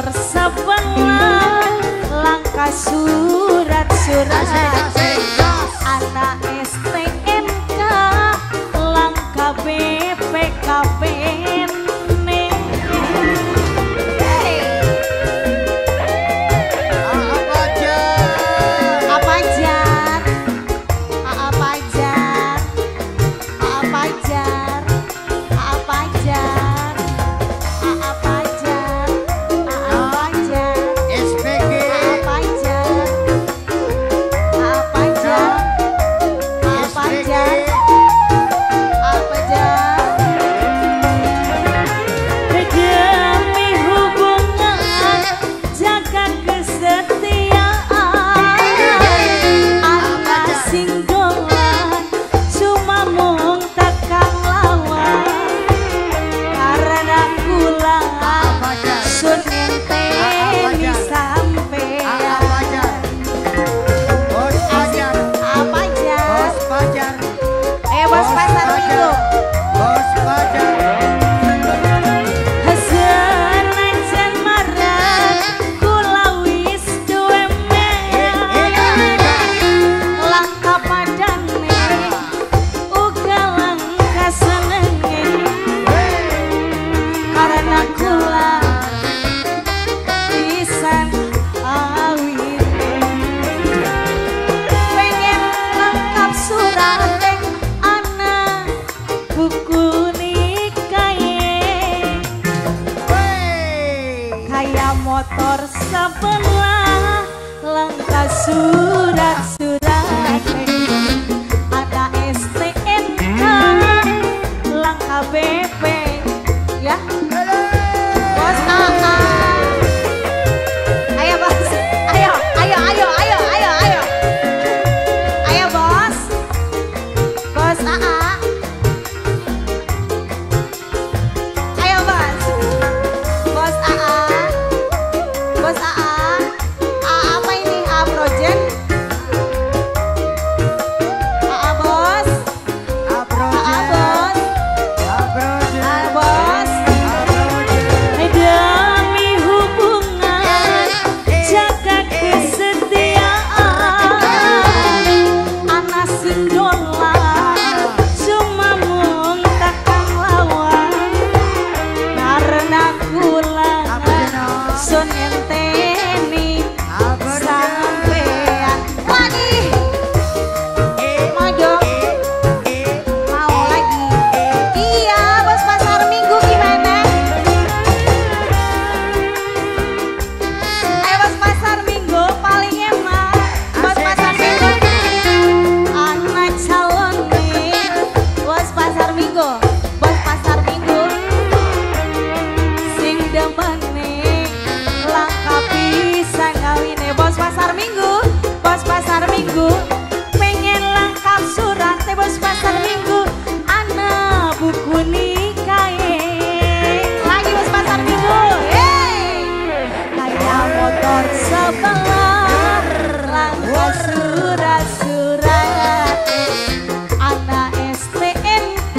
Sebelah langkah surat-surat anak STNK langkah BPKB. Motor sebelah langkah surat-surat ada STNK langkah BP ya bos AA. Ayo bos, ayo ayo ayo ayo ayo ayo ayo bos, bos AA. Ayo bos, bos AA. Bos AA, A apa ini? A Projen? AA bos, A Projen, AA bos, A Projen, A bos. Demi hubungan jaga kesetiaan, anak sing dolan cuma mung takkan lawan karena kula sun ngenteni sampean lagi mau dong, mau lagi. Iya bos pasar Minggu gimana? Ayo bos pasar Minggu paling enak. Bos pasar Minggu anak calon nih. Bos pasar Minggu, bos pasar Minggu sing demene langkah pisan kawine. Bos pasar Minggu, bos pasar Minggu pengen lengkap surat bos pasar Minggu ana buku nikahe. Lagi bos pasar Minggu, hey kayak motor sebelah langkah surat-surat ana STNK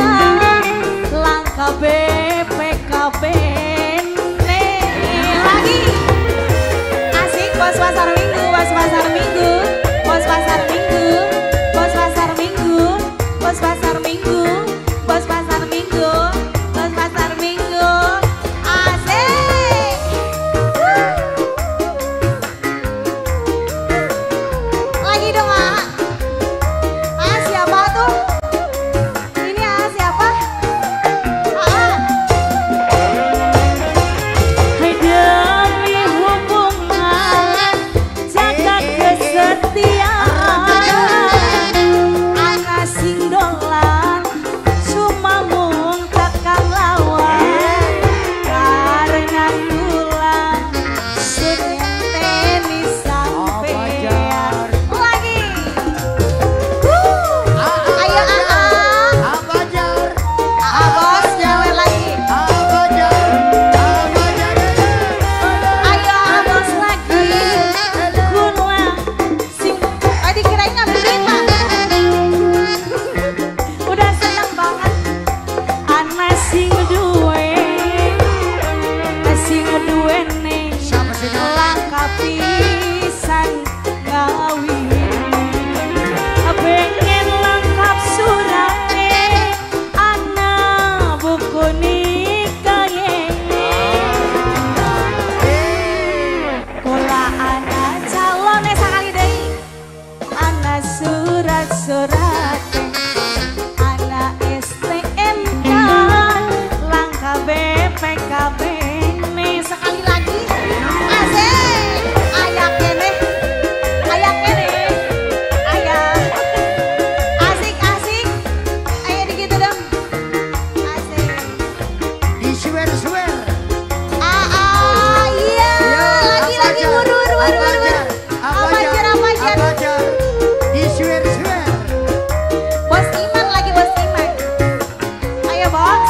Box.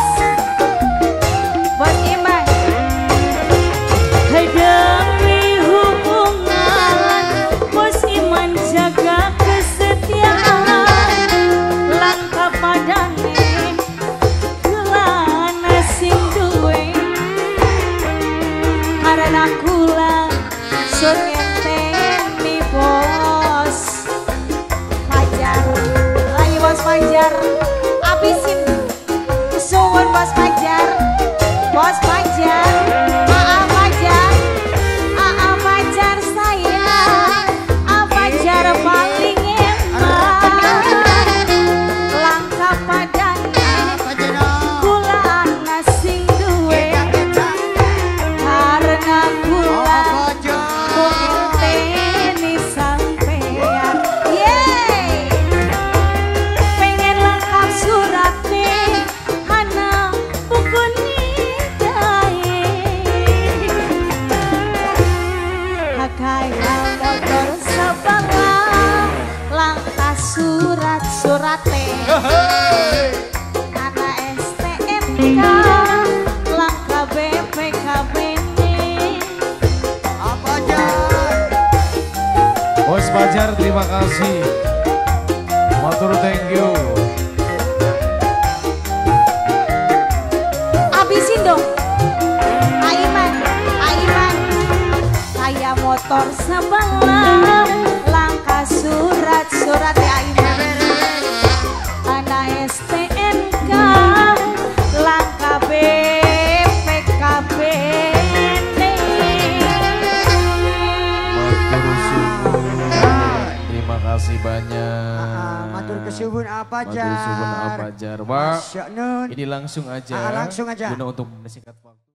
Bos Iman. Demi hubungan Bos Iman jaga kesetiaan. Langkah padane kelana sing duwe. Karena kula sun ngenteni Bos Fajar. Ayo Bos Fajar, abisin. Suwun Bos Fajar. Bos Fajar, Aa Fajar, Aa Fajar sayang, Aa Fajar paling eman. Langkah padane kula ana sing duwe. Karena kula ngenteni sampean. Yeay. Pengen lengkap surate ana buku nikahe. Kaya motor sebelah langkah surat-surate. Ana STNK langkah BPKB. Bos Fajar terima kasih. Matur thank you. Abisin dong. Aiman, Aiman. Kayak motor sebelah langkah surat-surat ya Aiman. Ana STNK langkah BPKB. Matur suwun. Terima kasih banyak. Matur kesuwun apa Matur suwun apa Jar. Pak, Nun. ini langsung aja. Langsung aja. Guna untuk mempersingkat waktu.